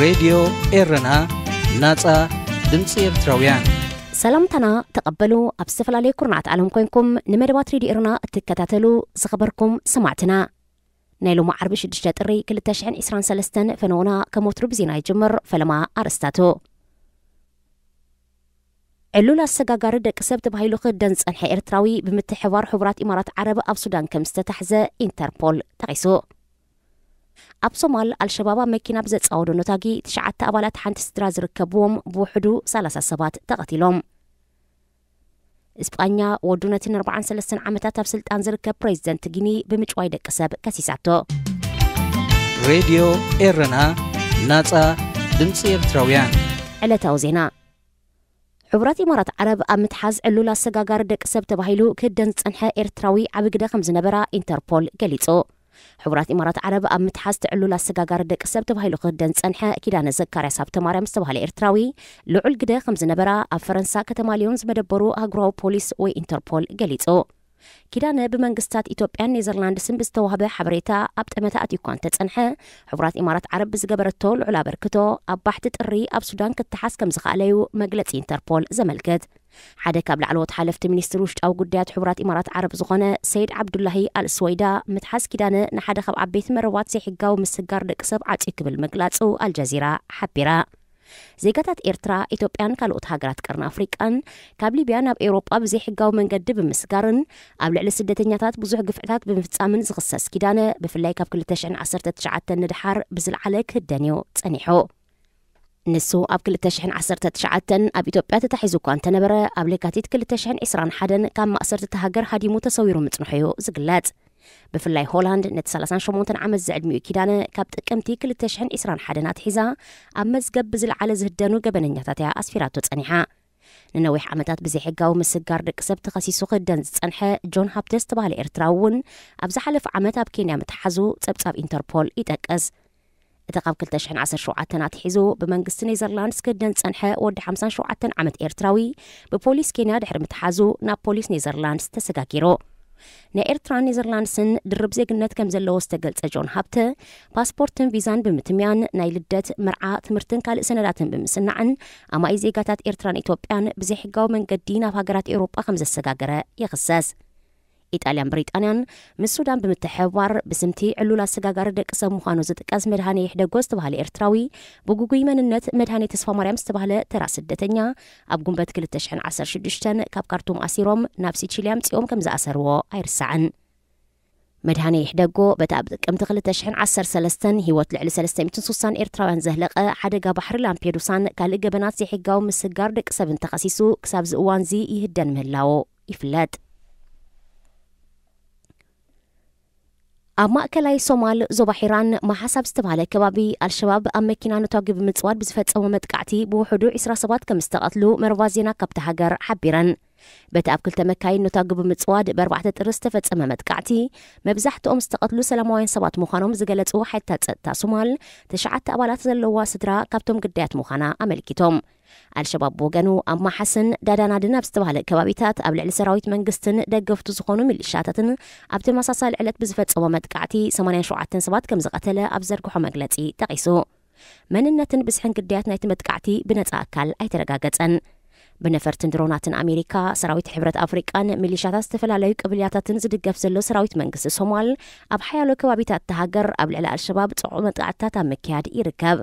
ሬድዮ ኤረና፣ ናጻ ድምጺ ኤርትራውያን። ሰላምታና ተቐበሉ። ኣብ ዝተፈላለዩ ኩርናዓት ዓለም ኮይንኩም ንመደባት ሬድዮ ኤረና እትከታተሉ ዝኸበርኩም ሰማዕትና፣ ናይ ሎሚ ዓርቢ ሽዱሽተ ጥሪ ክልተ ሽሕን ዕስራን ሰለስተን ፈነውና ከም ወትሩ ብዜና ይጅምር። ፈለማ ኣርእስታቱ። ዕሉል ኣሰጋጋሪ ደቂ ሰብ ተባሂሉ ክህደን ዝጸንሐ ኤርትራዊ ብምትሕባር ሕቡራት ኢማራት ዓረብ ኣብ ሱዳን ከም ዝተታሕዘ ኢንተርፖል ጠቒሱ። ኣብ ሶማል ኣልሸባብ ኣብ መኪና ብዘጻወዶ ነታጊ ትሽዓተ ኣባላት ሓንቲ ስድራ ዝርከብዎም ብውሕዱ ሰላሳ ሰባት ተቐቲሎም። እስጳኛ ወዱ ነቲ ንኣርባዓን ሰለስተን ዓመታት ኣብ ስልጣን ዝርከብ ፕሬዚደንት ጊኒ ብምጭዋይ ደቂ ሰብ ከሲሳቶ። ሬድዮ ኤረና፣ ናጻ ድምጺ ኤርትራውያን። ዕለታዊ ዜና። ሕቡራት ኢማራት ዓረብ ኣብ ምትሓዝ ዕሉል ኣሰጋጋሪ ደቂ ሰብ ተባሂሉ ክህደን ዝጸንሐ ኤርትራዊ ዓቢ ግደ ከም ዝነበራ ኢንተርፖል ገሊጹ። ሕቡራት ኢማራት ዓረብ ኣብ ምትሓዝ እቲ ዕሉል ኣሰጋጋሪ ደቂ ሰብ ተባሂሉ ክህደን ዝጸንሐ ኪዳነ ዘካርያስ ሃብተማርያም ዝተባህለ ኤርትራዊ ልዑል ግደ ከም ዝነበራ ኣብ ፈረንሳ ከተማ ሊዮን ዝመደበሩ ኣህጉራዊ ፖሊስ ወይ ኢንተርፖል ገሊጹ። ኪዳነ ብመንግስታት ኢትዮጵያን ኔዘርላንድስን ብዝተዋህበ ሓበሬታ ኣብ ጠመተ ኣትዩ እኳ እንተጸንሐ፣ ሕቡራት ኢማራት ዓረብ ብዝገበረቶ ልዑል ኣበርክቶ ኣብ ባሕቲ ጥሪ ኣብ ሱዳን ክተሓዝ ከም ዝኸኣለ እዩ መግለጺ ኢንተርፖል ዘመልክት። ሓደ ካብ ላዕለዎት ሓለፍቲ ሚኒስትሪ ውሽጣዊ ጉዳያት ሕቡራት ኢማራት ዓረብ ዝኾነ ሰይድ ዓብዱላሂ ኣል ስወይዳ፣ ምትሓዝ ኪዳነ ንሓደ ካብ ዓበይቲ መርበባት ዘይሕጋዊ ምስጋር ደቂ ሰብ ዓጽዩ ክብል ምግላጹ ኣልጀዚራ ሓቢራ። ዜጋታት ኤርትራ፣ ኢትዮጵያን ካልኦት ሃገራት ቀርኒ ኣፍሪቃን ካብ ሊብያ ናብ ኤውሮጳ ብዘይሕጋዊ መንገዲ ብምስጋርን ኣብ ልዕሊ ስደተኛታት ብዙሕ ግፍዕታት ብምፍጻምን ዝኽሰስ ኪዳነ፣ ብፍላይ ካብ ክልተ ሽሕን ዓሰርተ ትሽዓተን ንደሓር ብዝለዓለ ክህደን እዩ ጸኒሑ። ንሱ ኣብ ክልተ ሽሕን ዓሰርተ ትሽዓተን ኣብ ኢትዮጵያ ተታሒዙ እኳ እንተነበረ፣ ኣብ ለካቲት ክልተ ሽሕን ዕስራን ሓደን ካብ ማእሰርቲ እታ ሃገር ሃዲሙ ተሰዊሩ ምጽንሑ እዩ ዝግለጽ። ብፍላይ ሆላንድ ነቲ ሰላሳን ሸሞንተን ዓመት ዝዕድሚኡ ኪዳነ ካብ ጥቅምቲ ክልተ ሽሕን ዕስራን ሓደን ኣትሒዛ ኣብ መዝገብ ብዝለዓለ ዝህደኑ ገበነኛታት እያ ኣስፊራቶ ጸኒሓ። ንነዊሕ ዓመታት ብዘይሕጋዊ ምስጋር ደቂ ሰብ ተኸሲሱ ክህደን ዝጸንሐ ጆን ሃብተ ዝተባህለ ኤርትራዊ እውን ኣብ ዝሓለፈ ዓመት ኣብ ኬንያ ምትሓዙ ጸብጻብ ኢንተርፖል ይጠቅስ። እቲ ካብ ክልተ ሽሕን ዓሰርተ ሸውዓተን ኣትሒዙ ብመንግስቲ ኔዘርላንድስ ክህደን ዝጸንሐ ወዲ ሓምሳን ሸውዓተን ዓመት ኤርትራዊ ብፖሊስ ኬንያ ድሕሪ ምትሓዙ ናብ ፖሊስ ኔዘርላንድስ ተሰጋጊሩ። ናይ ኤርትራን ኔዘርላንድስን ድርብ ዜግነት ከም ዘለዎ ዝተገልጸ ጆን ሃብተ፣ ፓስፖርትን ቪዛን ብምትምያን ናይ ልደት፣ መርዓ፣ ትምህርትን ካልእ ሰነዳትን ብምስናዕን ኣማኢ ዜጋታት ኤርትራን ኢትዮጵያን ብዘይሕጋዊ መንገዲ ናብ ሃገራት ኤውሮጳ ከም ዘሰጋገረ ይኽሰስ። ኢጣልያን ብሪጣንያን ምስ ሱዳን ብምትሕብባር ብስምቲ ዕሉል ኣሰጋጋሪ ደቂ ሰብ ምዃኑ ዝጥቀስ መድሃኔ ይሕደጎ ዝተባህለ ኤርትራዊ ብጉጉይ መንነት መድሃኔ ተስፋ ማርያም ዝተባህለ ተራ ስደተኛ ኣብ ጉንበት ክልተ ሽሕን ዓሰርተ ሽዱሽተን ካብ ካርቱም ኣሲሮም ናብ ሲቺልያ ኣምጺኦም ከም ዝኣሰርዎ ኣይርሳዕን። መድሃኔ ይሕደጎ በቲ ኣብ ጥቅምቲ ክልተ ሽሕን ዓሰርተ ሰለስተን ህይወት ልዕሊ ሰለስተ ሚእትን ስሳን ኤርትራውያን ዘህለቐ ሓደጋ ባሕሪ ላምፔዱሳን ካልእ ገበናት ዘይሕጋዊ ምስጋር ደቂ ሰብን ተኸሲሱ ክሳብ እዚ እዋንዚ ይህደን ምህላዎ ይፍለጥ። ኣብ ማእከላይ ሶማል ዞባ ሒራን መሓሳብ ዝተባህለ ከባቢ ኣልሸባብ ኣብ መኪና ነታጒ ብምጽዋድ ብዝፈጸሞ መጥቃዕቲ ብውሕዱ ዕስራ ሰባት ከም ዝተቐትሉ መርባት ዜና ካብታ ሃገር ሓቢረን። በቲ ኣብ ክልተ መካይን ነታጒ ብምጽዋድ ብኣርባዕተ ጥሪ ዝተፈጸመ መጥቃዕቲ መብዛሕትኦም ዝተቐትሉ ሰላማውያን ሰባት ምዃኖም ዝገለጹ ሓይልታት ጸጥታ ሶማል፣ ትሽዓተ ኣባላት ዘለዋ ስድራ ካብቶም ግዳያት ምዃና ኣመልኪቶም። ኣልሸባብ ብወገኑ ኣብ ማሓስን ዳዳናድን ኣብ ዝተባህለ ከባቢታት ኣብ ልዕሊ ሰራዊት መንግስትን ደገፍቱ ዝኾኑ ሚሊሻታትን ኣብ ተመሳሳሊ ዕለት ብዝፈጸሞ መጥቃዕቲ ሰማንያን ሸውዓተን ሰባት ከም ዝቐተለ ኣብ ዘርግሖ መግለጺ ጠቒሱ። መንነትን ብዝሕን ግዳያት ናይቲ መጥቃዕቲ ብነጻ ኣካል ኣይተረጋገጸን። ብነፈርትን ድሮናትን ኣሜሪካ፣ ሰራዊት ሕብረት ኣፍሪቃን ሚሊሻታት ዝተፈላለዩ ቅብልያታትን ዝድገፍ ዘሎ ሰራዊት መንግስቲ ሶማል ኣብ ሓያሎ ከባቢታት እታ ሃገር ኣብ ልዕሊ ኣልሸባብ ጽዑቕ መጥቃዕትታት ኣብ ምክያድ ይርከብ።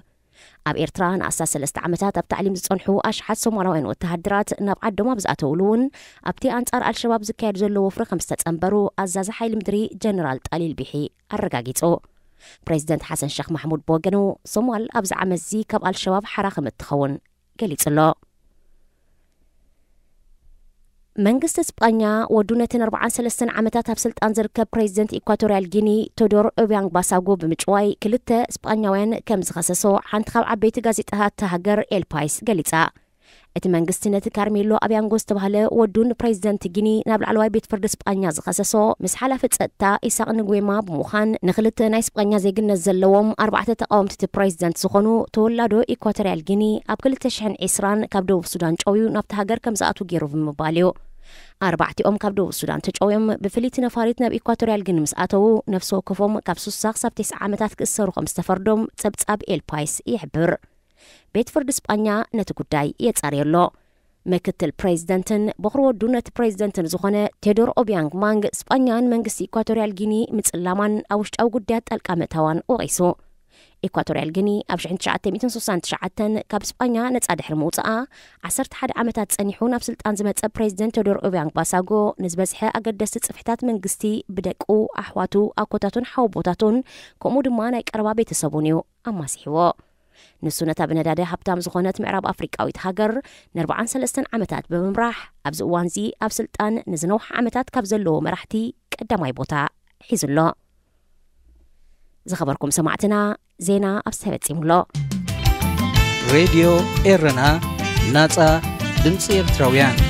ኣብ ኤርትራ ንኣስታት ሰለስተ ዓመታት ኣብ ታዕሊም ዝጸንሑ ኣሽሓት ሶማላውያን ወተሃደራት ናብ ዓዶም ኣብ ዝኣተውሉ እውን ኣብቲ ኣንጻር ኣልሸባብ ዝካየድ ዘሎ ወፍሪ ከም ዝተጸንበሩ ኣዛዚ ሓይሊ ምድሪ ጀነራል ጣሊል ቢሒ ኣረጋጊጹ። ፕሬዚደንት ሓሰን ሸኽ ማሕሙድ ብወገኑ ሶማል ኣብዚ ዓመትዚ ካብ ኣልሸባብ ሓራ ከም እትኸውን ገሊጹ ኣሎ። መንግስቲ እስጳኛ ወዱ ነቲ ንኣርባዓን ሰለስተን ዓመታት ኣብ ስልጣን ዝርከብ ፕሬዚደንት ኢኳቶርያል ጊኒ ቶዶር ኦቢያንግ ባሳጎ ብምጭዋይ ክልተ እስጳኛውያን ከም ዝኸሰሶ ሓንቲ ካብ ዓበይቲ ጋዜጣታት እታ ሃገር ኤል ፓይስ ገሊጻ። እቲ መንግስቲ ነቲ ካርሜሎ ኣቢያንጎ ዝተባህለ ወዱን ፕሬዚደንት ጊኒ ናብ ላዕለዋይ ቤት ፍርዲ እስጳኛ ዝኸሰሶ ምስ ሓላፊ ጸጥታ ኢሳቅ ንጉዌማ ብምዃን ንክልተ ናይ እስጳኛ ዜግነት ዘለዎም ኣርባዕተ ተቃወምቲ እቲ ፕሬዚደንት ዝኾኑ ተወላዶ ኢኳቶርያል ጊኒ ኣብ ክልተ ሽሕን ዕስራን ካብ ደቡብ ሱዳን ጨውዩ ናብቲ ሃገር ከም ዝኣትዉ ገይሩ ብምባል እዩ። ኣርባዕቲኦም ካብ ደቡብ ሱዳን ተጨውዮም ብፍልይቲ ነፋሪት ናብ ኢኳቶርያል ጊኒ ምስ ኣተዉ፣ ነፍሲ ወከፎም ካብ ሱሳ ክሳብ ተስዓ ዓመታት ክእሰሩ ከም ዝተፈርዶም ጸብጻብ ኤልፓይስ ይሕብር። ቤት ፍርዲ ስጳኛ ነቲ ጉዳይ የጻርዮ ኣሎ። ምክትል ፕሬዚደንትን በኹሪ ወዱ ነቲ ፕሬዚደንትን ዝኾነ ቴዶር ኦቢያንግ ማንግ፣ ስጳኛን መንግስቲ ኢኳቶርያል ጊኒ ምጽላማን ኣብ ውሽጣዊ ጉዳያት ጣልቃ ምእታዋን ወቒሱ። ኢኳቶርያል ጊኒ ኣብ ሽሕን ትሽዓተ ሚእትን ስሳን ትሽዓተን ካብ ስጳኛ ነጻ ድሕሪ ምውጽኣ፣ ዓሰርተ ሓደ ዓመታት ጸኒሑ ናብ ስልጣን ዝመጸ ፕሬዚደንት ቴዶር ኦቢያንግ ባሳጎ፣ ንዝበዝሐ ኣገደስቲ ጽፍሕታት መንግስቲ ብደቁ፣ ኣሕዋቱ፣ ኣኮታቱን ሓወቦታቱን፣ ከምኡ ድማ ናይ ቀረባ ቤተሰቡን እዩ ኣማሲሕዎ። ንሱ ነታ ብነዳዲ ሃብታም ዝኾነት ምዕራብ ኣፍሪቃዊት ሃገር ንኣርባዓን ሰለስተን ዓመታት ብምምራሕ፣ ኣብዚ እዋንዚ ኣብ ስልጣን ንዝነውሐ ዓመታት ካብ ዘለዉ መራሕቲ ቀዳማይ ቦታ ሒዙ ኣሎ። ዝኸበርኩም ሰማዕትና፣ ዜና ኣብዚ ተፈጺሙ ኣሎ። ሬድዮ ኤረና፣ ናጻ ድምጺ ኤርትራውያን።